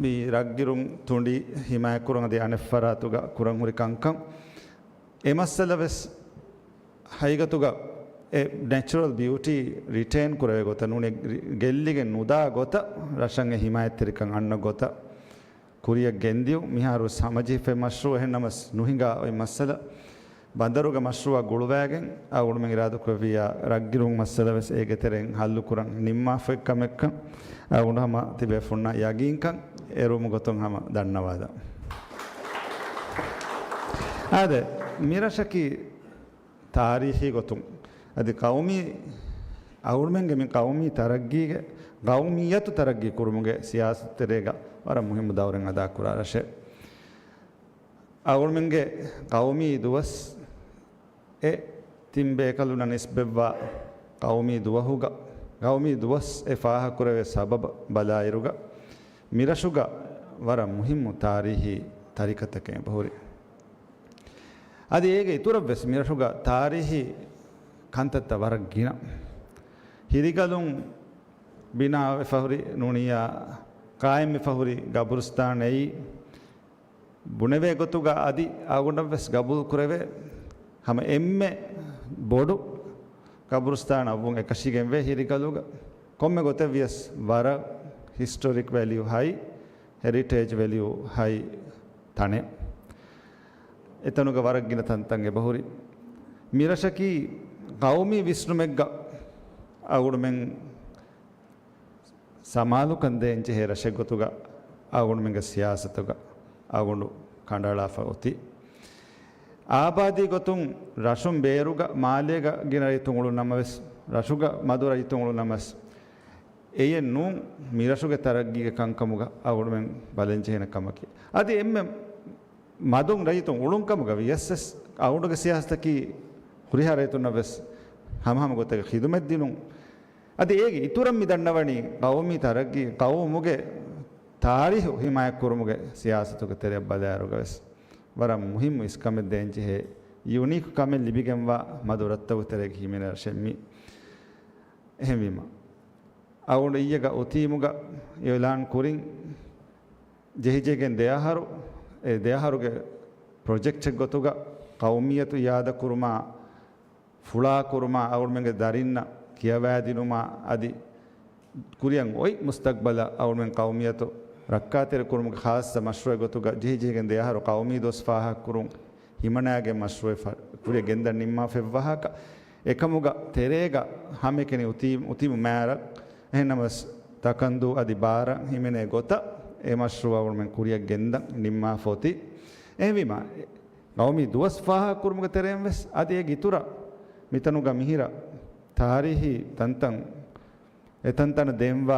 މި ރަށްގިރުން ތުނޑި ހިމާޔަތްކުރުން އަދި އަނެއް ފަރާތުގަ ކުރަން ހުރި ކަންކަން، އެ މައްސަލަ ވެސް ހަގީގަތުގަ އެ ނެޗުރަލް ބިއުޓީ ރިޓޭން ކުރެވޭ ގޮތަށް ނޫނީ، ގެއްލިގެން ނުދާ ގޮތަށް ރަށަށް އެ ހިމާޔަތްތެރިކަން އަންނަ ގޮތަށް ކުރިއަށް ގެންދިޔުން. މިހާރު ހަމަޖެހިފައި މަޝްރޫއު އެހެން ނަމަސް ނުހިނގާ އޮތް މައްސަލަ، ބަނދަރުގެ މަޝްރޫއަށް ގުޅުވައިގެން އަޅުގަނޑުމެން އިރާދަކުރެއްވިއްޔާ، ރަށްގިރުން މައްސަލަ ވެސް އޭގެ ތެރެއިން ހައްލު ކުރަން ނިންމާފައި ކަމެއްކަން އަޅުގަނޑު ހަމަ ތިބޭފުންނަށް ޔަގީންކަން އެރުވުމުގެ ގޮތުން ހަމަ ދަންނަވާލަން. އާދެ، މިރަށަކީ ތާރީހީ ގޮތުން އަދި ޤައުމީ، އަޅުގަނޑުމެންގެ މި ޤައުމީ ތަރައްގީގެ، ޤައުމިއްޔަތު ތަރައްގީ ކުރުމުގެ ސިޔާސަތު ތެރޭގަ ވަރަށް މުހިއްމު ދައުރެއް އަދާކުރާ ރަށެއް. އަޅުގަނޑުމެންގެ ޤައުމީ ދުވަސް އެ ތިން ބޭކަލުންނަށް ނިސްބަތްވާ ޤައުމީ ދުވަހުގަ، ޤައުމީ ދުވަސް އެ ފާހަގަކުރެވޭ ސަބަބަ ބަލާއިރުގަ، މިރަށުގަ ވަރަށް މުހިއްމު ތާރީހީ ތަރިކަތަކެއް އެބަހުރި. އަދި އޭގެ އިތުރަށްވެސް މިރަށުގަ ތާރީހީ ކަންތައްތައް ވަރަށް ގިނަ. ހިރިގަލުން ބިނާވެފަހުރި ނޫނިއްޔާ ޤާއިމްވެފަހުރި ގަބުރުސްތާން އެއީ، ބުނެވޭ ގޮތުގަ އަދި އަޅުގަނޑަށްވެސް ގަބޫލު ކުރެވޭ، ހަމަ އެންމެ ބޮޑު ގަބުރުސްތާނަށްވުން އެކަށީގެންވޭ ހިރިގަލުގަ. ކޮންމެ ގޮތެއްވިޔަސް ވަރަށް ހިސްޓޮރިކް ވެލިއު ހައި، ހެރިޓޭޖް ވެލިއު ހައި ތަނެއް. އެތަނުގަ ވަރަށް ގިނަ ތަންތަން އެބަހުރި. މިރަށަކީ ޤައުމީ ވިސްނުމެއްގަ އަޅުގަނޑުމެން ސަމާލުކަން ދޭންޖެހޭ ރަށެއްގޮތުގަ އަޅުގަނޑުމެންގެ ސިޔާސަތުގަ އަޅުގަނޑު ކަނޑައަޅާފަ އޮތީ. އާބާދީ ގޮތުން ރަށުން ބޭރުގަ މާލޭގަ ގިނަ ރައްޔިތުން އުޅުނު ނަމަވެސް، ރަށުގަ މަދު ރައްޔިތުން އުޅުނު ނަމަވެސް، އެއެއް ނޫން މިރަށުގެ ތަރައްގީގެ ކަންކަމުގަ އަޅުގަނޑުމެން ބަލަންޖެހޭނެ ކަމަކީ. އަދި އެންމެ މަދުން ރައްޔިތުން އުޅުން ކަމުގަ ވިޔަސް ވެސް އަޅުގަނޑުގެ ސިޔާސަތަކީ ހުރިހާ ރައްޔިތުންނަށް ވެސް ހަމަހަމަ ގޮތެއްގެ ޚިދުމަތް ދިނުން. އަދި އޭގެ އިތުރަށް މި ދަންނަވަނީ ޤައުމީ ތަރައްގީ، ޤައުމުގެ ތާރީހު ހިމާޔަތްކުރުމުގެ ސިޔާސަތުގެ ތެރެއަށް ބަލާއިރުގަ ވެސް ވަރަށް މުހިއްމު އިސްކަމެއް ދޭންޖެހޭ ޔުނީކް ކަމެއް ލިބިގެންވާ މަދު ރަށްތަކުގެ ތެރޭގަ ހިމެނޭ ރަށެއް މީ. އެހެންވީމަ، އަޅުގަނޑު އިއްޔެގަ އުތީމުގަ އިޢުލާން ކުރިން ޖެހިޖެހިގެން ދެ އަހަރު، އެ ދެ އަހަރުގެ ޕްރޮޖެކްޓެއް ގޮތުގަ ޤައުމިއްޔަތު އިއާދަކުރުމާ، ފުޅާކުރުމާ، އަޅުގަނޑުމެންގެ ދަރިންނަށް ކިޔަވާދިނުމާ އަދި ކުރިއަށް އޮތް މުސްތަޤްބަލަށް އަޅުގަނޑުމެން ޤައުމިއްޔަތު ރައްކާތެރިކުރުމުގެ ޚާއްޞަ މަޝްރޫޢެއް ގޮތުގަ ޖެހިޖެހިގެން ދެ އަހަރު ޤައުމީ ދުވަސް ފާހަގަކުރުން ހިމަނާގެން މަޝްރޫޢެއް ފަ-، ކުރިއަށް ގެންދަން ނިންމާފައިވާހަކަ، އެކަމުގަ ތެރޭގަ ހަމައެކަނި އުތީ-، އުތީމު މާރަށް، އެހެންނަމަވެސް ތަކަންދޫ އަދި ބާރަށް ހިމެނޭ ގޮތަށް އެ މަޝްރޫޢު އަޅުގަނޑުމެން ކުރިއަށް ގެންދަން ނިންމާފަ އޮތީ. އެހެންވީމަ، ޤައުމީ ދުވަސް ފާހަގަކުރުމުގެ ތެރެއިން ވެސް އަދި އޭގެ އިތުރަށް މިތަނުގަ މިހިރަ ތާރީހީ ތަންތަން، އެތަންތަނަށް ދޭންވާ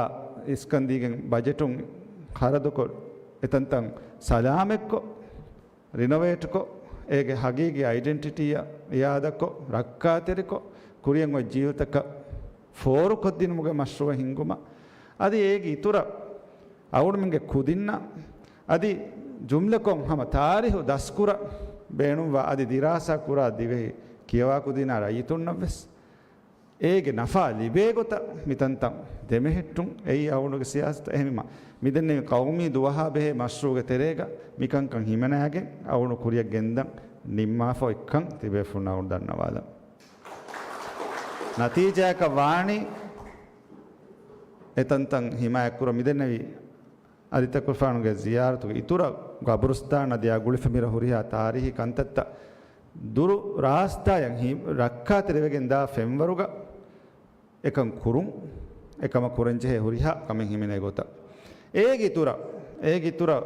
އިސްކަން ދީގެން ބަޖެޓުން ޚަރަދުކޮށް، އެތަންތަން ސަލާމަތްކޮށް، ރިނޮވޭޓްކޮށް، އޭގެ ހަގީގީ އައިޑެންޓިޓީއަށް އިއާދަކޮށް، ރައްކާތެރިކޮށް، ކުރިއަށް އޮތް ޖީލުތަކަށް ފޯރުކޮށްދިނުމުގެ މަޝްރޫޢެއް ހިންގުމަށް، އަދި އޭގެ އިތުރަށް އަޅުގަނޑުމެންގެ ކުދިންނަށް އަދި ޖުމްލަކޮށް ހަމަ ތާރީހު ދަސްކުރަން ބޭނުންވާ އަދި ދިރާސާ ކުރާ ދިވެހި ކިޔަވާ ކުދިންނާ ރައްޔިތުންނަށްވެސް އޭގެ ނަފާ ލިބޭ ގޮތަށް މިތަންތަން ދެމެހެއްޓުން އެއީ އަޅުގަނޑުގެ ސިޔާސަތު. އެހެންވީމަ، މިދެންނެވި ޤައުމީ ދުވަހާ ބެހޭ މަޝްރޫޢުގެ ތެރޭގަ މިކަންކަން ހިމަނާގެން އަޅުގަނޑު ކުރިއަށް ގެންދަން ނިންމާފަ އޮތްކަން ތިބޭފުޅުންނަށް އަޅުގަނޑު ދަންނަވާލަން. ނަތީޖާއަކަށް ވާނީ އެތަންތަން ހިމާޔަތްކުރަން މިދެންނެވި އަލިތަކުފާނުގެ ޒިޔާރަތުގެ އިތުރަށް ގަބުރުސްތާން އަދި އާ ގުޅިފަ މިރަށް ހުރިހާ ތާރީހީ ކަންތައްތައް ދުރު ރާސްތާއަށް ހި-، ރައްކާތެރިވެގެން ދާ ފެންވަރުގަ އެކަން ކުރުން، އެކަމަށް ކުރަންޖެހޭ ހުރިހާ ކަމެއް ހިމެނޭ ގޮތަށް. އޭގެ އިތުރަށް، އޭގެ އިތުރަށް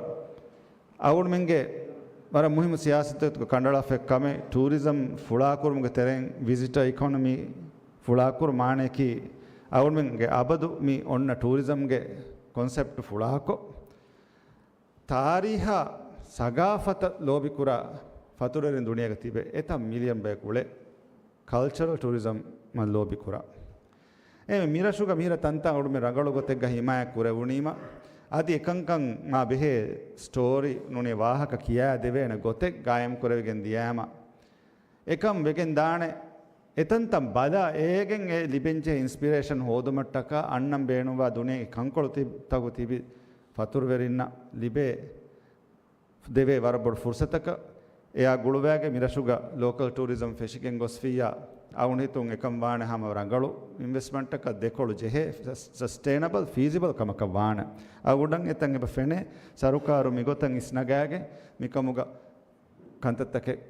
އަޅުގަނޑުމެންގެ ވަރަށް މުހިއްމު ސިޔާސަތުގަ ކަނޑައަޅާފައި ކަމެއް ޓޫރިޒަމް ފުޅާކުރުމުގެ ތެރެއިން ވިޒިޓަރ އިކޮނޮމީ ފުޅާކުރު މާނަޔަކީ އަޅުގަނޑުމެންގެ އަބަދު މި އޮންނަ ޓޫރިޒަމްގެ ކޮންސެޕްޓް ފުޅާކޮށް، ތާރީހާ ސަގާފަތަށް ލޯބިކުރާ ފަތުރުވެރިން ދުނިޔޭގަ ތިބެ އެތައް މިލިއަން ބަޔަކު އުޅޭ ކަލްޗަރަލް ޓޫރިޒަމަށް ލޯބިކުރާ. އެ މިރަށުގަ މިހިރަ ތަންތާ އަޅުމެ ރަނގަޅު ގޮތެއްގަ ހިމާޔަތް ކުރެވުނީމަ، އަދި އެކަންކަން މާ ބެހޭ ސްޓޯރީ ނޫނީ ވާހަކަ ކިޔާ ދެވޭނެ ގޮތެއް ގާއިމް ކުރެވިގެން ދިޔާމަ، އެކަން ވެގެން ދާނެ. އެތަންތަން ބަލާ އޭގެން އެ ލިބެންޖެހޭ އިންސްޕިރޭޝަން ހޯދުމަށްޓަކާ އަންނަން ބޭނުންވާ ދުނިޔޭގެ ކަންކޮޅު ތި-، ތަކު ތިބި ފަތުރުވެރިންނަށް ލިބޭ ދެވޭ ވަރަށް ބޮޑު ފުރުސަތަކަށް. އެއާ ގުޅުވާގެ މިރަށުގަ ލޯކަލް ޓޫރިޒަމް ފެށިގެން ގޮސްފިއްޔާ، އަޅުގަނޑު ހިތުން އެކަން ވާނެ ހަމަ ރަނގަޅު އިންވެސްޓްމަންޓަކަށް ދެކޮޅު ޖެހޭ ސަ-، ސަސްޓެއިނަބަލް ފީޒިބަލް ކަމަކަށް ވާނެ. އަޅުގަނޑަށް އެތަން އެބަ ފެނޭ ސަރުކާރު މިގޮތަށް އިސްނަގާގެ މިކަމުގަ ކަންތައްތަކެއް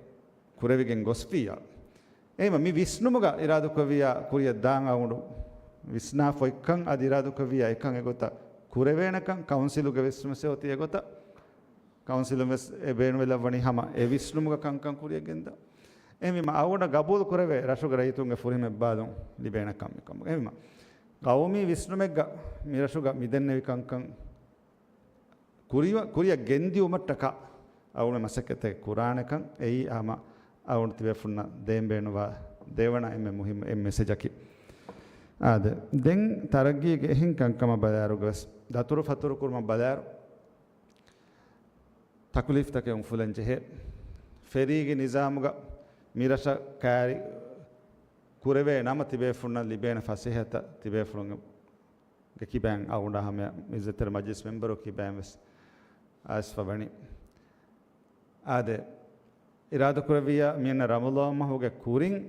ކުރެވިގެން ގޮސްފިއްޔާ. އެހެންވީމަ މި ވިސްނުމުގަ އިރާދަކުރެއްވިއްޔާ ކުރިއަށް ދާން އަޅުގަނޑު ވިސްނާފަ އޮތްކަން އަދި އިރާދަކުރެއްވިއްޔާ އެކަން އެގޮތަށް ކުރެވޭނެކަން ކައުންސިލުގެ ވެސް މަސައްކަތް އޮތީ އެގޮތަށް. ކައުންސިލުން ވެސް އެ ބޭނުންވެލައްވަނީ ހަމަ އެ ވިސްނުމުގަ ކަންކަން ކުރިއަށް ގެންދާ. އެހެންވީމަ އަޅުގަނޑަށް ގަބޫލު ކުރެވޭ ރަށުގެ ރައްޔިތުންގެ ފުރިހަމަ އެއްބާލުން ލިބޭނެ ކަން މިކަމުގަ. އެހެންވީމަ ގައުމީ ވިސްނުމެއްގަ މިރަށުގަ މިދެންނެވި ކަންކަން ކުރިއަށް، ކުރިއަށް ގެންދިއުމަށްޓަކާ އަޅުގަނޑު މަސައްކަތެއް ކުރާނެކަން އެއީ ހަމަ އަޅުގަނޑު ތިބޭފުޅުންނަށް ދޭން ބޭނުންވާ ދެވަނަ އެންމެ މުހިއްމު އެއް މެސެޖަކީ. އާދެ، ދެން ތަރައްގީގެ އެހެން ކަންކަމަށް ބަލާއިރުގަވެސް ދަތުރު ފަތުރު ކުރުމަށް ބަލާއިރު ތަކުލީފްތަކެއް އުފުލަން ޖެހޭ. ފެރީގެ ނިޒާމުގަ މިރަށަށް ކައިރި ކުރެވޭ ނަމަ ތިބޭފުޅުންނަށް ލިބޭނެ ފަސޭހަތައް ތިބޭފުޅުން ގެ ކިބައިން އަޅުގަނޑާ ހަމަޔަށް އިއްޒަތްތެރި މަޖިލިސް މެމްބަރު ކިބައިން ވެސް އައިސްފަ ވަނީ. އާދެ، އިރާދަކުރެއްވިއްޔާ މިއަންނަ ރަމަޟާން މަހުގެ ކުރިން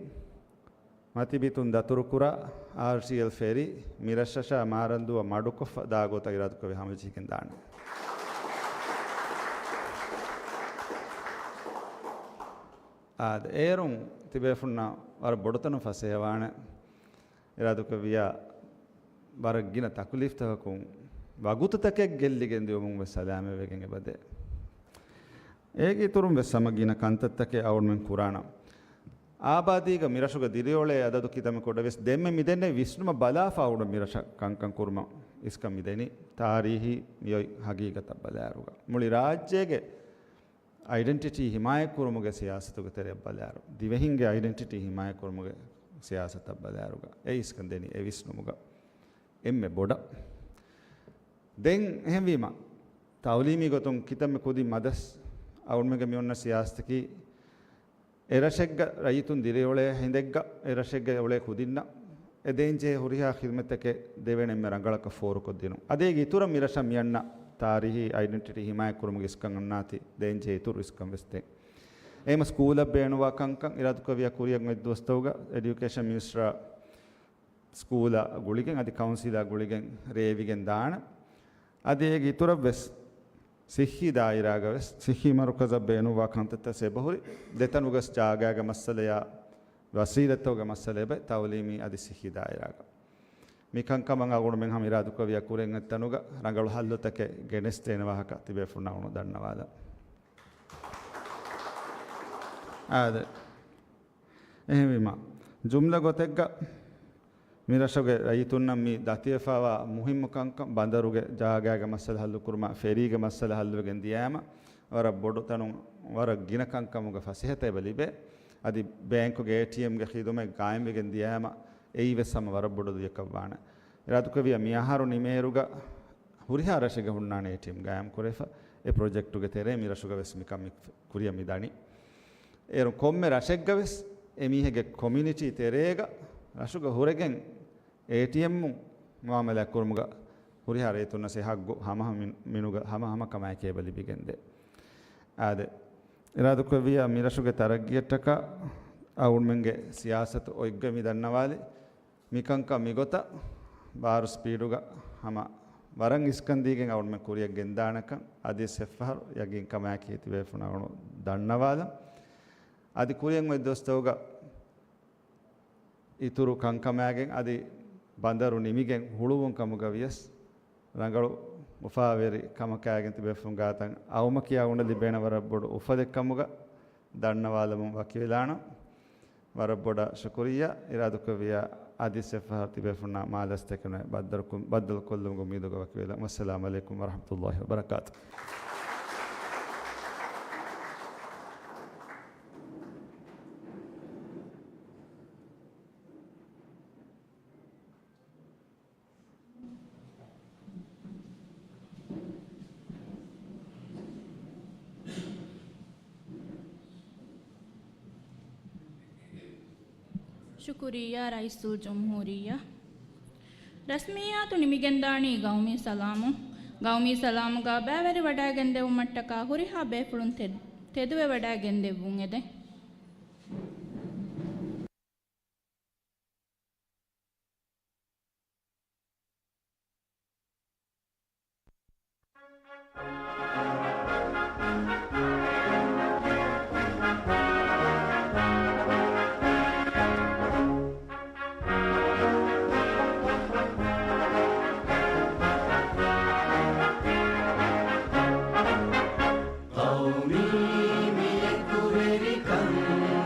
މަތިބިތުން ދަތުރުކުރާ އާރްޓީއެލް ފެރީ މިރަށަށާ މާރަންދޫއަށް މަޑުކޮށްފަ ދާ ގޮތަށް އިރާދަކުރެއްވި ހަމަޖެހިގެން ދާނެ. އާދެ، އޭރުން ތިބޭފުންނަށް ވަރަށް ބޮޑުތަނުން ފަސޭހަވާނެ. އިރާދަކުރެއްވިއްޔާ ވަރަށް ގިނަ ތަކުލީފްތަކަކުން ވަގުތުތަކެއް ގެއްލިގެން ދިއުމުން ވެސް ސަލާމަތްވެގެން އެބަދޭ. އޭގެ އިތުރުން ވެސް ހަމަ ގިނަ ކަންތައްތަކެއް އަޅުގަނޑުމެން ކުރާނަން. އާބާދީގަ މިރަށުގަ ދިރިއުޅޭ އަދަދު ކިތަންމެ ކުޑަވެސް ދެންމެ މިދެންނެވި ވިސްނުމަށް ބަލާފަ އަޅުގަނޑު މިރަށަށް ކަންކަން ކުރުމަށް އިސްކަން މިދެނީ. ތާރީހީ މިއޮތް ހަގީގަތަށް ބަލާއިރުގަ މުޅި ރާއްޖޭގެ އައިޑެންޓިޓީ ހިމާޔަތްކުރުމުގެ ސިޔާސަތުގެ ތެރެއަށް ބަލާއިރު، ދިވެހިންގެ އައިޑެންޓިޓީ ހިމާޔަތްކުރުމުގެ ސިޔާސަތަށް ބަލާއިރުގަ އެ އިސްކަން ދެނީ އެ ވިސްނުމުގަ އެންމެ ބޮޑަށް. ދެން އެހެންވީމަ، ތައުލީމީ ގޮތުން ކިތަންމެ ކުދިން މަދަސް އަޅުގަނޑުމެންގެ މިއޮންނަ ސިޔާސަތަކީ އެ ރަށެއްގަ ރައްޔިތުން ދިރިއުޅޭ ހިނދެއްގަ، އެ ރަށެއްގަ އުޅޭ ކުދިންނަށް އެ ދޭންޖެހޭ ހުރިހާ ޚިދުމަތްތަކެއް ދެވޭނެ އެންމެ ރަނގަޅަކަށް ފޯރުކޮށްދިނުން. އަދި އޭގެ އިތުރަށް މިރަށަށް މިއަންނަ ތާރީހީ އައިޑެންޓިޓީ ހިމާޔަތްކުރުމުގެ އިސްކަން އޮންނާތީ ދޭންޖެހޭ އިތުރު އިސްކަން ވެސް ދޭން. އެހެންވީމަ ސްކޫލަށް ބޭނުންވާ ކަންކަން އިރާދަކުރެއްވިއްޔާ ކުރިއަށް އޮތް ދުވަސްތަކުގަ އެޑިއުކޭޝަން މިނިސްޓަރ ސްކޫލާ ގުޅިގެން އަދި ކައުންސިލާ ގުޅިގެން ރޭވިގެން ދާނެ. އަދި އޭގެ އިތުރަށް ވެސް ސިއްހީ ދާއިރާގަ ވެސް ސިއްހީ މަރުކަޒަށް ބޭނުންވާ ކަންތައްތައް އެބަހުރި ދެތަނުގަސް ޖާގާގެ މައްސަލަޔާ ވަސީލަތްތަކުގެ މައްސަލަ އެބަ ތައުލީމީ އަދި ސިއްހީ ދާއިރާގަ. މިކަންކަމަށް އަޅުގަނޑުމެން ހަމަ އިރާދަކުރެއްވިއްޔާ ކުރިއަށް އޮތް ތަނުގަ ރަނގަޅު ހައްލުތަކެއް ގެނެސްދޭނެ ވާހަކަ ތިބޭފުންނަށް އަޅުގަނޑު ދަންނަވާލަން. އާދެ. އެހެންވީމަ، ޖުމްލަ ގޮތެއްގަ މިރަށުގެ ރައްޔިތުންނަށް މި ދަތިވެފައިވާ މުހިއްމު ކަންކަން، ބަނދަރުގެ ޖާގާގެ މައްސަލަ ހައްލުކުރުމާ، ފެރީގެ މައްސަލަ ހައްލުވެގެން ދިޔައިމަ، ވަރަށް ބޮޑު ތަނުން ވަރަށް ގިނަ ކަންކަމުގެ ފަސޭހަތައް އެބަ ލިބޭ. އަދި ބޭންކުގެ އޭޓީއެމްގެ ޚިދުމަތް ގާއިމްވެގެން ދިޔައިމަ، އެއީ ވެސް ހަމަ ވަރަށް ބޮޑު ލުޔަކަށް ވާނެ. އިރާދަކުރެއްވިއްޔާ މިއަހަރު ނިމޭއިރުގަ ހުރިހާ ރަށެއްގަ ހުންނާނެ އޭޓީއެމް ގާއިމް ކުރެވިފަ، އެ ޕްރޮޖެކްޓުގެ ތެރޭ މިރަށުގަ ވެސް މިކަން މި ކުރިއަށް މި ދަނީ. އޭރު ކޮންމެ ރަށެއްގަ ވެސް އެމީހެއްގެ ކޮމިއުނިޓީ ތެރޭގަ ރަށުގަ ހުރެގެން އޭޓީއެމް މުއާމަލާތް ކުރުމުގަ ހުރިހާ ރައްޔިތުންނަށް އެ ހައްގު ހަމަ ހަމަ މި-، މިނުގަ ހަމަ ހަމަ ކަމާއެކީ އެބަ ލިބިގެންދޭ. އާދެ، އިރާދަކުރެއްވިއްޔާ މިރަށުގެ ތަރައްގީއަށްޓަކާ އަޅުގަނޑުމެންގެ ސިޔާސަތު އޮތްގޮތް މި ދަންނަވާލި. މިކަންކަން މިގޮތަށް ބާރު ސްޕީޑުގަ ހަމަ ވަރަށް އިސްކަންދީގެން އަޅުގަނޑުމެން ކުރިއަށް ގެންދާނެކަން އަދިވެސް އެއްފަހަރު ޔަގީންކަމާއެކީ ތިބޭފުން އަޅުގަނޑު ދަންނަވާލަން. އަދި ކުރިއަށް އޮތް ދުވަސްތަކުގަ އިތުރު ކަންކަމާގެން އަދި ބަނދަރު ނިމިގެން ހުޅުވުން ކަމުގަ ވިޔަސް، ރަނގަޅު އުފާވެރި ކަމަކާގެން ތިބޭފުޅުން ގާތަށް އައުމަކިޔާ އުނަ ލިބޭނެ ވަރަށް ބޮޑު އުފަލެއް ކަމުގަ ދަންނަވާލަމުން ވަކިވެލާނަން. ވަރަށް ބޮޑަށް ޝުކުރިއްޔާ. އިރާދަކުރެއްވިއްޔާ އަދިސް އެއްފަހަރު ތިބޭފުޅުންނާ މާލަސް ދެކެނުން ބައްދަލުކޮށް، ބައްދަލުކޮށްލުމުގެ އުއްމީދުގަ ވަކިވެލަން. ވައްސަލާމު ޢަލައިކުމް ވަރަޙްމަތުﷲ ވަބަރަކާތު. ޝުކުރިއްޔާ ރައީސުލްޖުމްހޫރިއްޔާ. ރަސްމިއްޔާތު ނިމިގެންދާނީ ގައުމީ ސަލާމުން. ގައުމީ ސަލާމުގަ ބައިވެރިވަޑައިގެންދެވުމަށްޓަކާ ހުރިހާ ބޭފުޅުން ތެދު-، ތެދުވެވަޑައިގެންދެއްވުން އެދެން. ޤައުމީ މިޔަކުވެރިކަން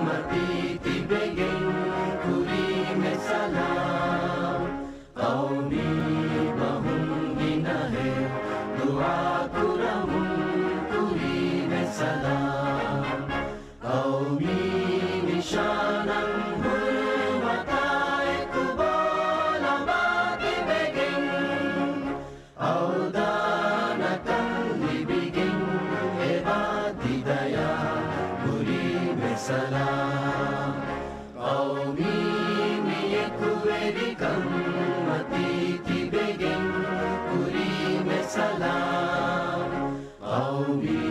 މަތީ ތިބެގެން ކުރީމެ ސަލާމް. ޤައުމީ ބަހުން ގިނަހެއް ދުޢާކުރަމުން ކުރީމެ ސަލާމް. ޤައުމީ ނިޝާނަށް ހުރުމަތާއެކު ބޯލަބާ ތިބެގެން، އަވްދާނަކަން ލިބިގެން އެބާ ތިދަޔާ ކުރީމެ ސަލާމް. ޤައުމީ މިޔަކުވެރިކަން މަތީ ތިބެގެން ކުރީމެ ސަލާމް. ޤައުމީ